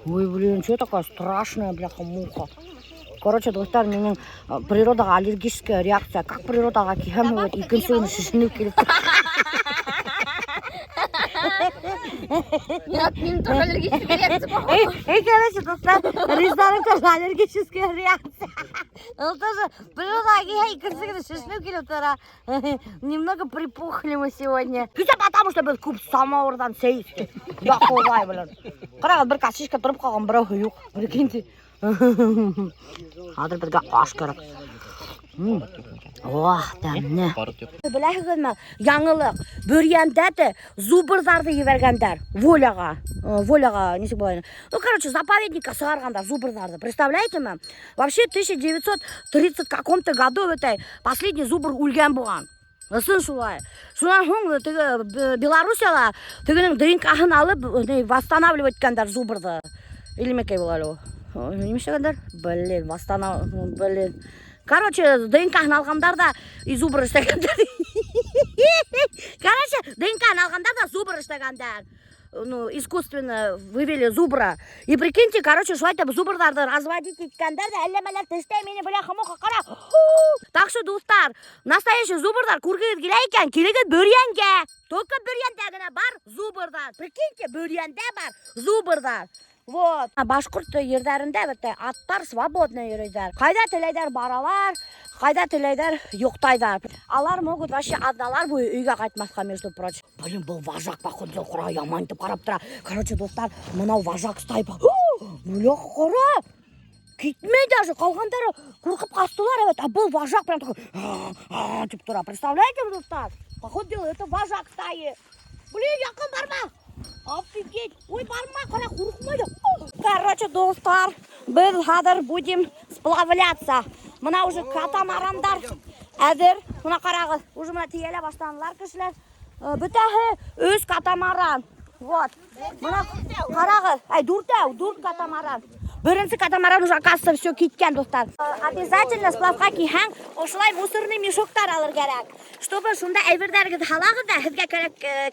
Ой, блин, что такая страшная, бляха, муха. Короче, дуҫтар, минең природаға аллергическая реакция. Как природаға килһәм, вот икенсе көнө шешенеп килеп. Нет, мин тоже аллергическая реакция, походу. Эй, короче, дуҫтар, Ризаның тоже аллергическая реакция. Ул тоже природаға килһә, икенсе көнө шешенеп килеп тора. Немного припухли мы сегодня. Кисә потому что беҙ күп самауырҙан сәй эстек. Я ҡолай, блин. Ҡарағыҙ, бер косичка тороп ҡалған, берәүһе юҡ. Прикиньте. Хәҙер беҙгә аш кәрәк. Ох, тәмле. Беләһегеҙме, яңылыҡ. Бөрйәндә дә зубрҙарҙы ебәргәндәр. Воляға. Воляға, нисек була инде? Ну, короче, заповедникка сығарғандар зубрҙарҙы. Представляете ме? Вообще, в 1930 каком-то году этой последний зубр үлгән булған. Ысын шулай. Шунан һуң теге Белоруссияла тегенең ДНК-һын алып, ни, восстанавливать иткәндәр зубрҙы. Или нимәкәй була әле ул? Нимә эшләгәндәр? Блин, восстанов-, блин. Короче, ДНК-һын алғандар ҙа и зубр эшләгәндәр. Короче, ДНК-һын алғандар ҙа зубр эшләгәндәр. Ну, искусственно вывели зубра. И прикиньте, короче, шулай итеп зубрҙарҙы разводить иткәндәр ҙә, әллә нәмәләр тештәй мине, бляха, муха, ҡара. Фу! Так что, дуҫтар, настоящий зубрҙар күргегеҙ килә икән, килегеҙ Бөрйәнгә. Только Бөрйәндә генә бар зубрҙар. Прикиньте, Бөрйәндә бар зубрҙар. Вот. Башҡорт ерҙәрендә бөтә аттар свободно йөрөйҙәр. Ҡайҙа теләйҙәр баралар, ҡайҙа теләйҙәр йоҡтайҙар. Алар могут вообще аҙналар буйы өйгә ҡайтмаҫҡа, между прочим. Блин, был вожак, походу, ҡара, яман итеп ҡарап тора. Короче, дуҫтар, мынау вожак стай. Бля, ҡара! Китмәй даже, ҡалғандары ҡурҡып ҡастылар, әбәт. А был вожак прям такой, «А-а-а», тип тора. Представляете, дуҫтар? Походу, дело, это вожак стаи. Блин, яҡын барма! Офигеть! Ой, барма, ҡара, ҡурҡмай. Короче, дуҫтар, беҙ хәҙер будем сплавляться. Мына уже катамарандар әҙер. Мына ҡарағыҙ, уже мына тейәлә башланылар кешеләр. Бөтәһе өс катамаран. Вот. Мына ҡарағыҙ, ай, дүртәү, дүрт катамаран. Беренсе катамаран уже, оказывается, все киткән, дуҫтар. Обязательно сплавҡа килһәң, ошолай мусорный мешоктар алыр кәрәк. Чтобы шунда әйберҙәрегеҙҙе һалағыҙ ҙа, һеҙгә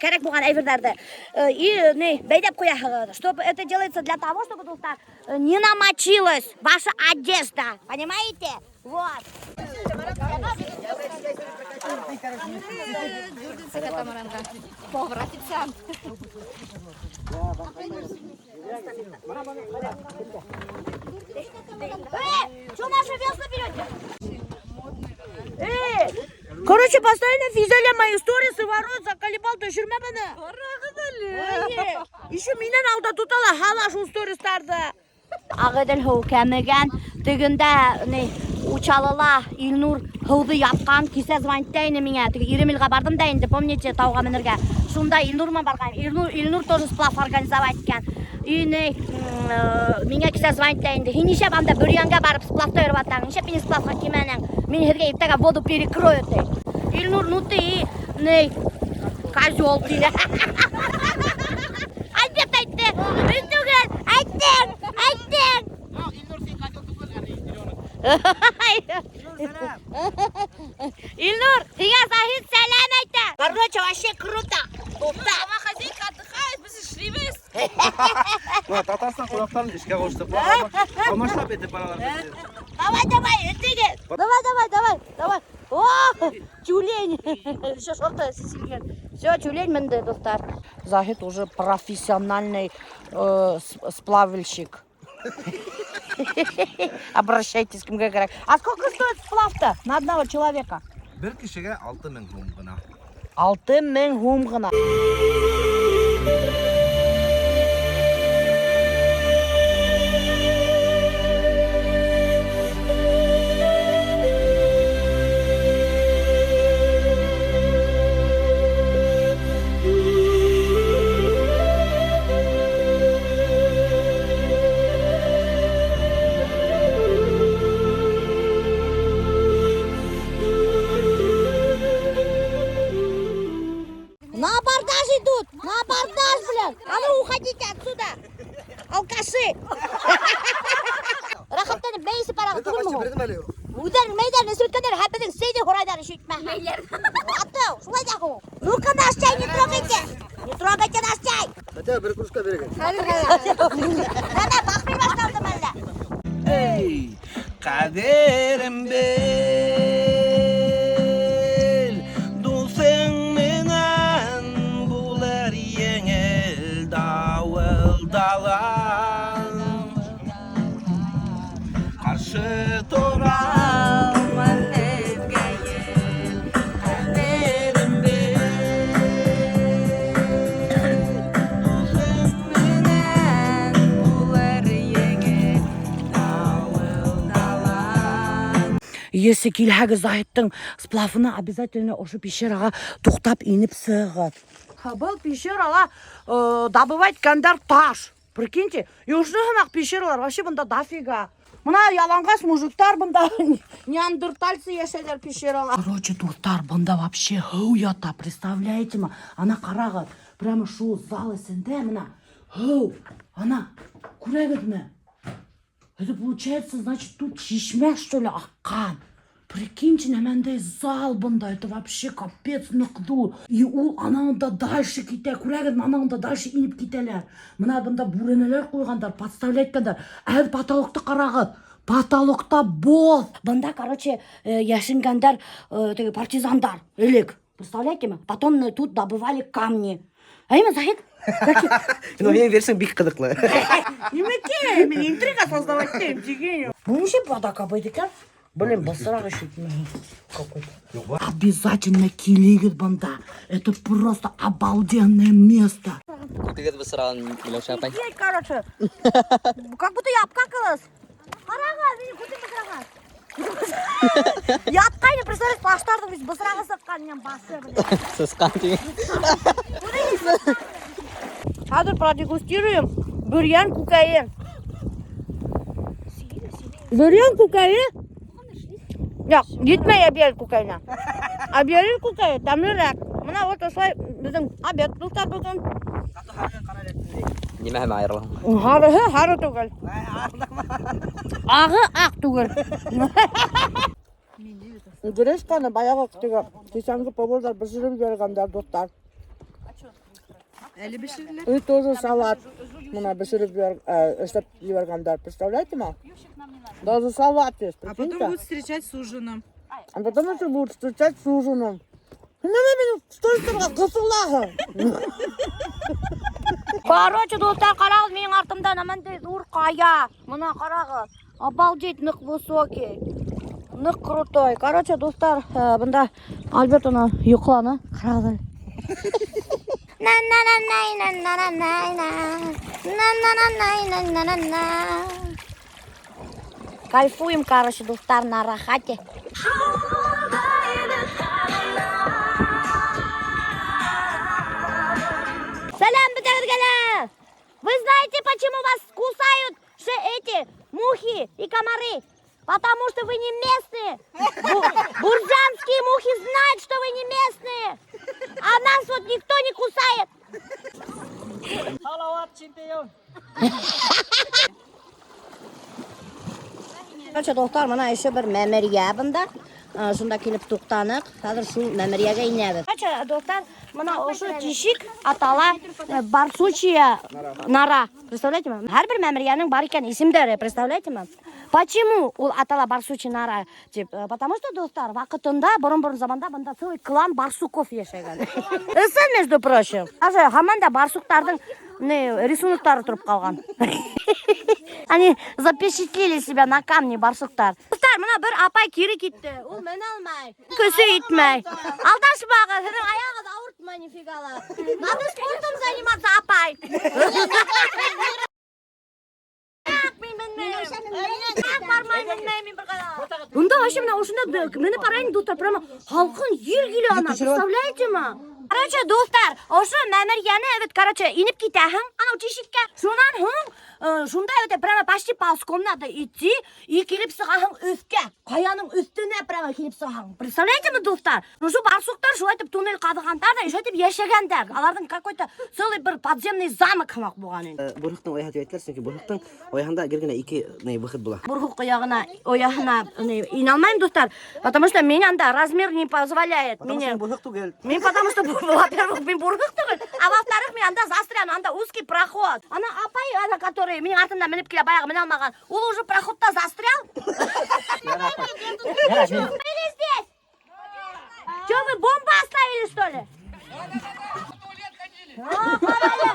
кәрәк булған әйберҙәрҙе. И, ни, бәйләп ҡуяһығыҙ. Чтобы это делается для того, чтобы, дуҫтар, не намочилась ваша одежда. Понимаете? Вот. Дүртенсе катамаранға. Повар, официант. Эй, что наши весла берете? Эй, короче, постоянно Физеля мои сторисы воруют, заколебал, төшөрмә быны. Ҡарағыҙ әле. Эйе, еще минән алда тотала һала шул стористарҙы. Ағиҙел һыу кәмегән, тегендә ни, Учалыла Илнур һыуҙы япҡан, кисә звонить ине миңә. Теге Иремелгә барҙым да инде, помните, тауға менергә. Шунда Илнур менән барған. Илнур тоже сплав организовать иткән. И ни, миңә кисә звонить инде. Һин нишләп анда Бөрйәнгә барып сплавта йөрөп ятаң? Нишләп мине сплавҡа килмәнең? Мин һеҙгә иртәгә воду перекрою, ти. Илнур, ну ты и ни, козел, ти. Альберт әйтте. Мин түгел, әйттең, әйттең. Илнур, һин козел түгел, ә ни, теленок. Илнур, һиңә Заһид сәләм әйтә. Короче, вообще круто. Дуҫтар. Сама хозяйка отдыхает, беҙ эшләйбеҙ. Мына Татарстан ҡунаҡтарын эшкә ҡуштыҡ. Алмашлап итеп баралар беҙҙе. Давай, давай, итегеҙ. Давай, давай, давай, давай. О, тюлень. Еще шорты сисилгән. Все, тюлень менде, дуҫтар. Заһид уже профессиональный сплавильщик. Обращайтесь к кемгә кәрәк. А сколько стоит сплав-то на одного человека? Бер кешегә алты мең һум ғына. Алты мең һум ғына. На абордаж идут! На абордаж, блядь! А ну уходите отсюда! Алкаши! Рәхәтләнеп мей эсеп барағыҙ, түгелме һуң? Үҙҙәренең мейҙәрен эсеп бөткәндәр, һәм беҙҙең сәйҙе һорайҙар ишетмә. Мейҙәр. Атыу, шулай ҙа һуң. Ну-ка наш чай не трогайте! Не трогайте наш чай! Хотя бер кружка бирегеҙ. Хәҙер, хәҙер. Нәмә, Ҡәҙерен бел. Дуҫың менән булыр еңел дауылда ла. Ҡаршы тора алмаҫ һеҙгә ел. Ҡәҙерен бел. Дуҫың менән булыр еңел дауылда ла. Если килһәгеҙ Заһиттың сплавына, обязательно ошо пещераға туҡтап инеп сығығыҙ. Был пещерала добывать иткәндәр таш. Прикиньте, и ошо һымаҡ пещералар вообще бында дофига. Бына яланғас мужиктар бында, неандертальцы йәшәйҙәр пещерала. Короче, дуҫтар, бында вообще һыу ята, представляете ме? Ана ҡарағыҙ, прямо шул зал эсендә бына һыу. Ана, күрәгеҙме? Это получается, значит, тут шишмә, что ли, аҡҡан. Прикиньте, ниндәй зал бында, это вообще капец ныҡ ҙур. И ул анауында дальше китә, күрәгеҙме, анауында дальше инеп китәләр. Бына бында бүрәнәләр ҡуйғандар, подставлять иткәндәр. Ә потолокты ҡарағыҙ. Потолокта боҙ. Бында, короче, йәшенгәндәр теге партизандар элек. Представляете ме? Потом тут добывали камни. Әйме, Заһит? Ну, минең версиям бик ҡыҙыҡлы. Нимәкәй, мин интрига создавать итәм, тигән. Был нисек вода капает икән? Блин, бысыраҡ еще какой-то. Обязательно килегеҙ бында. Это просто обалденное место. Күтегеҙ бысраған, Миләүшә апай. Офигеть, короче. Как будто я обкакалась. Ҡарағыҙ, минең күтем бысраған. Ятҡайны, представляешь, таштарҙың весь бысрағы сыҡҡан минең башы, блин. Сысҡан тигән. Хәҙер продегустируем бөрйән күкәйе. Бөрйән күкәйе? Юҡ, етмәй Әбйәлил күкәйенә. Әбйәлил күкәйе тәмлерәк. Бына вот ошолай беҙҙең обед, дуҫтар, бөгөн. Нимәһе менән айырыла? Һарыһы һары түгел. Ағы аҡ түгел. Гречканы баяғы теге кисәнге поварҙар бешереп ебәргәндәр, дуҫтар. Әле бешерҙеләр. И тоже салат. Бына бешереп эшләп ебәргәндәр. Представляете ме? Даже салат есть, А потом прикиньте. будут встречать с ужином. А потом еще будут встречать с ужином. Нимә минең стористарға ҡыҫылаһың? Короче, дуҫтар, ҡарағыҙ, минең артымда ниндәй ҙур ҡая. Бына ҡарағыҙ. Обалдеть, ныҡ высокий. Ныҡ крутой. Короче, дуҫтар, бында Альберт уны йоҡланы. Ҡарағыҙ әле. На-на-на-най-на-на-на-най-на. На-на-на-най-на-на-на-на. Кайфуем, короче, дуҫтар, на рахате. Сәләм бөтәгеҙгә лә! Вы знаете, почему вас кусают эти мухи и комары? Потому что вы не местные. Бурджанские мухи знают, что вы не местные. А нас вот никто не кусает. Салават чемпион. Короче, дуҫтар, бына еще бер мәмерйә бында. Шунда килеп туҡтаныҡ. Хәҙер шул мәмерйәгә инәбеҙ. Короче, дуҫтар, бына ошо тишек атала барсучья нора. Представляете ме? Һәр бер мәмерйәнең бар икән исемдәре, представляете ме? Почему ул атала барсучья нора? Тип, потому что, дуҫтар, ваҡытында, борон-борон заманда бында целый клан барсуков йәшәгән. Ысын, между прочим. Даже һаман да барсуктарҙың не, рисуноктары тороп ҡалған. Они запечатлели себя на камне, барсуктар. Дуҫтар, бына бер апай кире китте. Ул менә алмай. Көсө етмәй. Алдашмағыҙ, һеҙҙең аяғығыҙ ауыртмай нифига ла. Надо спортом заниматься, апай. Мин менмәйем. Бармай, менмәйем мин бер ҡайҙа. Бында вообще бына ошонда менеп барайым, дуҫтар, прямо һалҡын ел килә ана, представляете ме? Короче, дуҫтар, ошо мәмерйәне, бит, короче, инеп китәһең, анау тишеккә. Шунан һуң, шунда бит прямо почти ползком надо идти и килеп сығаһың өҫкә. Ҡаяның өҫтөнә прямо килеп сығаһың. Представляете ме, дуҫтар? Ну, шу барсуктар шулай итеп туннель ҡаҙығандар ҙа, шулай итеп йәшәгәндәр. Аларҙың какой-то целый бер подземный замок һымаҡ булған инде. Бурһыҡтың ояһы тип әйтәләр, сөнки бурһыҡтың ояһында гел генә ике ни выход була. Бурһыҡ ояһына ни, инә алмайым, дуҫтар, потому что мин анда размер не позволяет. Потому Мине что бурһыҡ түгел. Мин потому что, во-первых, мин бурһыҡ түгел, а во-вторых, мин анда застряну, анда узкий проход. Ана апай, ана, которая который минең артымдан менеп килә, баяғы менә алмаған, ул уже проходта застрял. Были здесь? Че, вы бомбу оставили, что ли?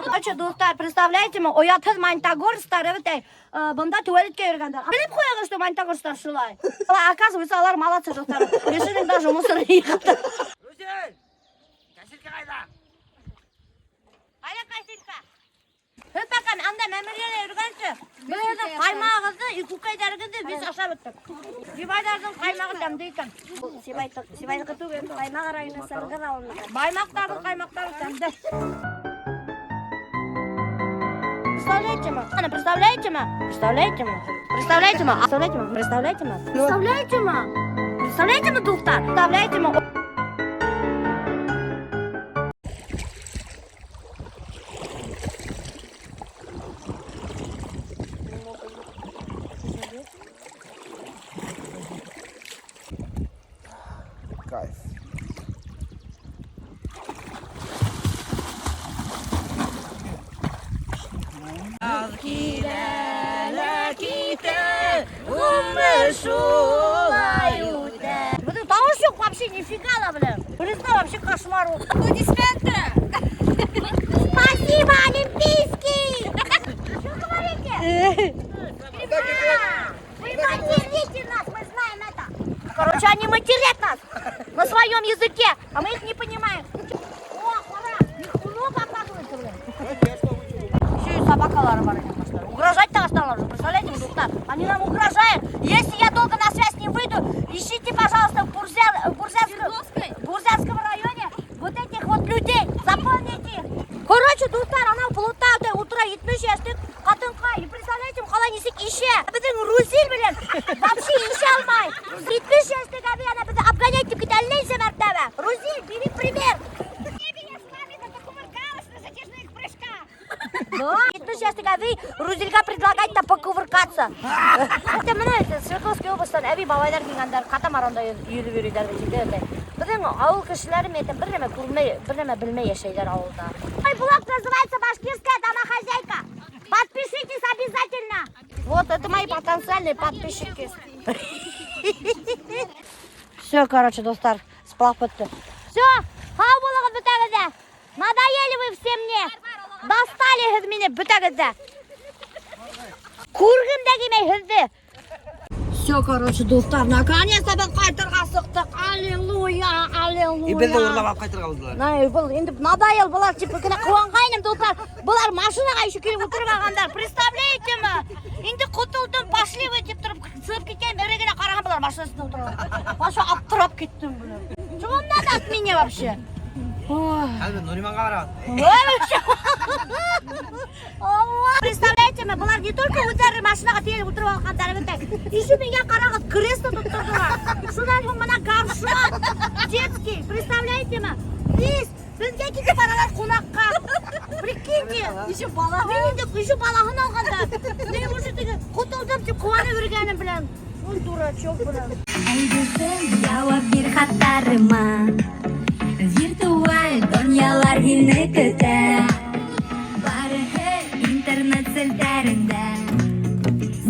Короче, дуҫтар, представляете мы, оятһыҙ Магнитогорстар, бит, бында туалетҡа йөрөгәндәр. Белеп ҡуяғыҙ, что Магнитогорстар шулай. Оказывается, улар молодцы, дуҫтар. Решили даже мусор йыйып. Рүзел! Косилка ҡайҙа? Ҡайҙа косилка? Һеҙ пока анда мәмерйәлә йөрөгәнсе, беҙ һеҙҙең ҡаймағығыҙҙы, күкәйҙәрегеҙҙе беҙ ашап бөттөк. Сибайҙарҙың ҡаймағы тәмле икән. Сибайҙыҡы түгел, Баймаҡ районы Сырғыҙ ауылыныҡы. Баймаҡтарҙың ҡаймаҡтары тәмле. Представляете мы? Ана, представляете мы? Представляете мы? Представляете мы? Представляете мы? Представляете мы? Представляете мы? Представляете мы, дуҫтар? Представляете мы? Кайф. Китә, ғүмер шулай үтә. Бының тауыш юҡ вообще, нифига ла, блин. Блин, вообще кошмар. Аплодисменты! Спасибо, Олимпийский! Что говорите? Вы материте нас, мы знаем это. Короче, они матерят нас на своем языке, а мы их не понимаем. О, ҡара, их много оказывается, блин. Еще и собакалары бар икән башлары. Угрожать башланылар уже, представляете, дуҫтар? Они нам угрожают. Если я долго на связь не выйду, ищите, пожалуйста, в Бурзянском районе вот этих вот людей. Запомните их. Короче, дуҫтар, анау плотта ултыра 70 йәшлек ҡатын-ҡыҙ. И представляете, ҡалай нисек ишә. Беҙҙең Рузил белән вообще ишә алмай. 70 йәшлек әбей ана беҙҙе обгонять итеп китә әллә нисә мәртәбә. Рузил, бери пример. Меня с вами закувыркалась на затяжных прыжках. Да, 70 йәшлек әбей Рузилгә предлагать та покувыркаться. Это мына Свердловский областан әбей бабайҙар килгәндәр, катамаранда йөрөп йөрөйҙәр бит инде. Беҙҙең ауыл кешеләре мин әйтәм, бер нәмә күрмәй, бер нәмә белмәй йәшәйҙәр ауылда. Мой блог называется «Башкирская домохозяйка». Подпишитесь обязательно. Вот это мои потенциальные подписчики. Все, короче, дуҫтар, сплав бөттө. Все, һау булығыҙ бөтәгеҙ ҙә. Надоели вы все мне. Достали һеҙ мине бөтәгеҙ ҙә. Күргем дә килмәй һеҙҙе. Все, короче, дуҫтар, наконец-то беҙ ҡайтырға сыҡтыҡ. Аллилуйя, аллилуйя. И беҙҙе урлап алып ҡайтырға булдылар. Най, был инде надоел былар тип кенә ҡыуанғайным, дуҫтар. Былар машинаға еще килеп ултырмағандар. Представляете мы? Инде ҡотолдом, пошли вы тип тороп сығып киткән, эре генә ҡараһам, былар машина өҫтөндә ултыралар. Вообще аптырап киттем, блин. Что вам надо от меня вообще? Ой. Хәҙер Нуриманға барабыҙ. Алла. Представляете мы, былар не только үҙҙәре машинаға тейелеп ултырып алғандар бит. Еще миңә ҡарағыҙ, кресло тотторҙолар. Шунан һуң мына горшок детский, представляете мы? Беҙ беҙгә китеп баралар ҡунаҡҡа. Прикиньте, Еще бала. мин инде еще балаһын алғандар. Мин уже теге ҡотолдом тип ҡыуанып йөрөгәнем белән. Ой, дурачок, блин. Әйҙә, яуап бир хаттарыма. Виртуаль донъялар һине көтә. Барыһы интернет селтәрендә.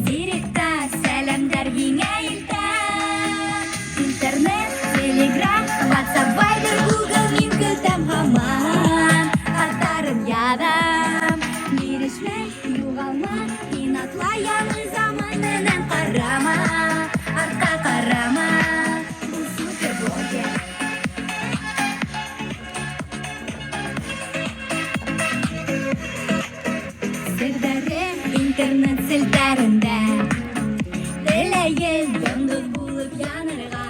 Директта сәләмдәр һиңә илтә. Интернет, Телеграм, WhatsApp, Viber, Google мин көтәм һаман. Хаттарын яҙам. Бирешмә, юғалма, һин атла яңы заман менән ҡарама. Артҡа ҡарама. Был суперблогер. Серҙәрем интернет селтәрендә. Теләйем йондоҙ булып янырға.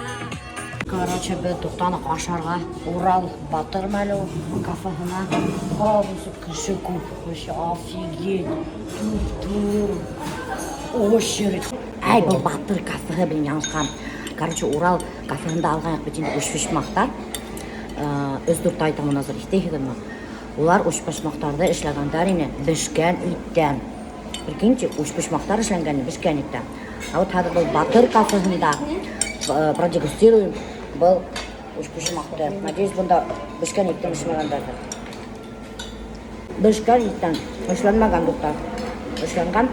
Короче, беҙ туҡтаныҡ ашарға. Урал Батыр әле ул кафеһына. Ҡабыҙ кеше күп. Вообще офигеть. Туп-тур. Очередь. Әй, был Батыр кафеһы мин яңылышҡан. Короче, Урал кафеһында алғайныҡ бит инде өспошмаҡтар. Өс-дүрт ай тому назад иҫләйһегеҙме? Улар өспошмаҡтарҙы эшләгәндәр ине бешкән иттән. Прикиньте, өспошмаҡтар эшләнгән бешкән иттән. А вот хәҙер был Батыр кафеһында продегустируем был өспошмаҡты. Надеюсь, бында бешкән иттән эшләмәгәндәрҙер. Бешкән иттән эшләнмәгән, дуҫтар. Эшләнгән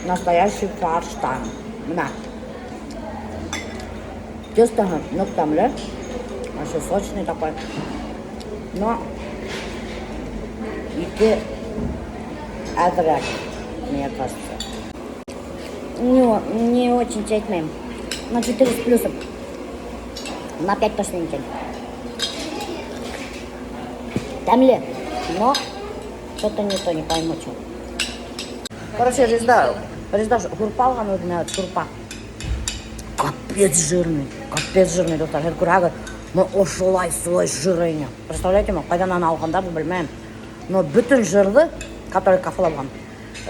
настоящий фарштан. Бына. Тестоһы ныҡ тәмле. Вообще сочный такой. Но ите әҙерәк, мне кажется. Не, не очень әйтмәйем. На 4 с плюсом. На 5 точно не тянет. Тәмле, но что-то не то, не пойму, что. Короче, Резда, Резда һурпа алған үҙенә, һурпа. Капец жирный, капец жирный, дуҫтар. Һеҙ күрәһегеҙ, мы ошолай слой жира ине. Представляете ме, ҡайҙан аны алғандар, белмәйем. Но бөтөн жирҙы, который кафела булған,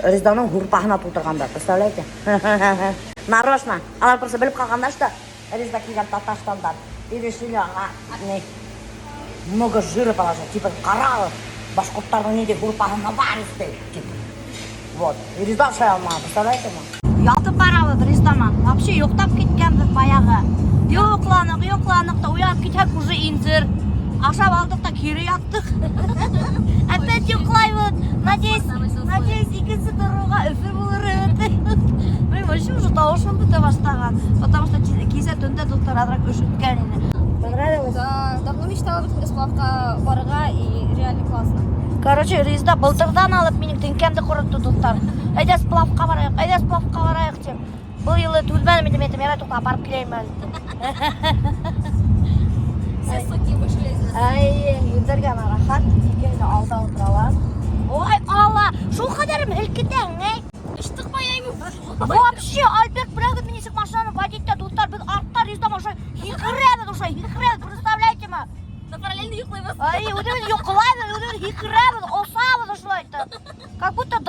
Резданың һурпаһына тултырғандар, представляете? Нарочно. Улар просто белеп ҡалғандар, что Резда кейгән Татарстандан. И решили, ага, не, много жира положить. Типа, ҡара, башҡорттарҙың ниндәй һурпаһы наваристый. Типа. Вот. И Резда ашай алманы, представляете ме? Ятып барабыҙ Резда менән. Вообще йоҡлап киткәнбеҙ баяғы. Йоҡланыҡ, йоҡланыҡ та уянып китһәк уже инзир. Ашап алдыҡ та кире яттыҡ. Опять йоҡлайбыҙ. Надеюсь, надеюсь, икенсе тороуға Өфө булыр. Мин вообще уже тауышым бөтә башлаған. Потому что кисә төндә дуҫтар аҙыраҡ өшөткән ине. Понравилось? Да, давно мечтала бит сплавҡа барырға, и реально классно. Короче, Резда былтырҙан алып минең теңкәмде ҡоротто, дуҫтар. Әйҙә сплавҡа барайыҡ, әйҙә сплавҡа барайыҡ тип. Был йылы түҙмәнем инде, мин әйтәм, ярай, туҡта, барып киләйем әле. Все соки вышли из нас. Ай, йөҙҙәргә рәхәт, икеһе лә алда ултыралар. Ой, Алла, шул ҡәҙәрем һелкетәң, эй. Иштыҡ баяймы? Вообще, Альберт беләһегеҙ нисек машинаны водить итә, дуҫтар, беҙ артта Резда ошо һикерәбеҙ, ошо һикерәбеҙ, представляете ме? На параллельно йоҡлайбыҙ. Ай, үҙебеҙ йоҡлайбыҙ, үҙебеҙ һикерәбеҙ, осабыҙ ошолай итеп. Как будто.